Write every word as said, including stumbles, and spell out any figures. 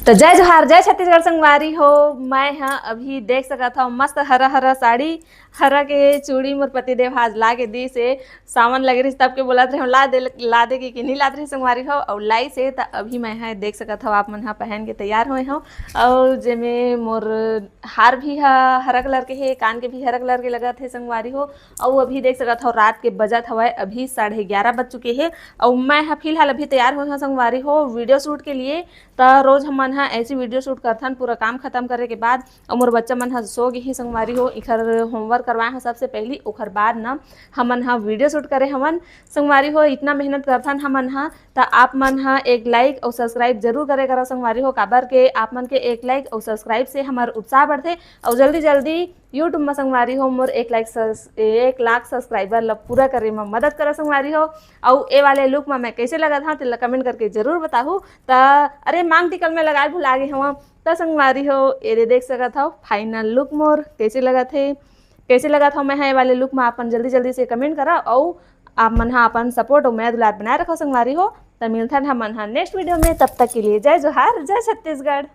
तो जय जोहार, जय छत्तीसगढ़ संगवारी हो। मैं ह अभी देख सकत हव मस्त हरा हरा साड़ी, हरा के चूड़ी मोर पतिदेव ह आज ला के दिस हे। सावन लगे रहिस तब के बोलत रहे ला दे, ला दे के, कि नहीं लात रहे संगवारी हो, अउ लाइस हे। त अभी मैं ह देख सकत हव आप मन ह पहन के तैयार होए हव, अउ जेमे मोर हार भी ह हरा कलर के हे, कान के भी हरा कलर के लगत हे संगवारी हो। अउ अभी देख सकत हव रात के बजत हवय अभी साढ़े ग्यारह बज चुके हे, अउ मैं ह फिलहाल अभी तैयार होए हव संगवारी हो वीडियो शूट के लिए। त रोज हमन ह ऐसी वीडियो शूट करथन पूरा काम खत्म करे के बाद, अउ मोर बच्चा मन ह सो गे हे संगवारी हो, इखर होमवर्क करवाए हव सबसे पहली, ओखर बाद न हमन ह वीडियो शूट करे हवन संगवारी हो। इतना मेहनत करथन हमन ह, त आप मन ह एक लाइक अउ सब्सक्राइब जरूर करे करव संगवारी हो, काबर के आप मन के एक लाइक अउ सब्सक्राइब से हमर उत्साह बढ़थे। अउ जल्दी जल्दी YouTube म संगवारी हो मोर एक लाइक सब्स-, एक लाख सब्सक्राइबर ल पूरा करे म मदद करव संगवारी हो। अउ ए वाले लुक म मैं कैसे लगत हव तेला कमेंट करके जरूर बताहू। त अरे मांग टिकल में लगाए भुला गे हव। त संगवारी हो एदे देख सकत हव फाइनल लुक मोर कैसे लगत हे, कैसे लगत हव मैं ह ए वाले लुक म, अपन जल्दी जल्दी से कमेंट करव अउ आप मन ह अपन सपोर्ट अउ मया दुलार बनाए रखव संगवारी हो। त मिलथन हमन ह नेक्स्ट वीडियो में, तब तक के लिए जय जोहार, जय छत्तीसगढ़।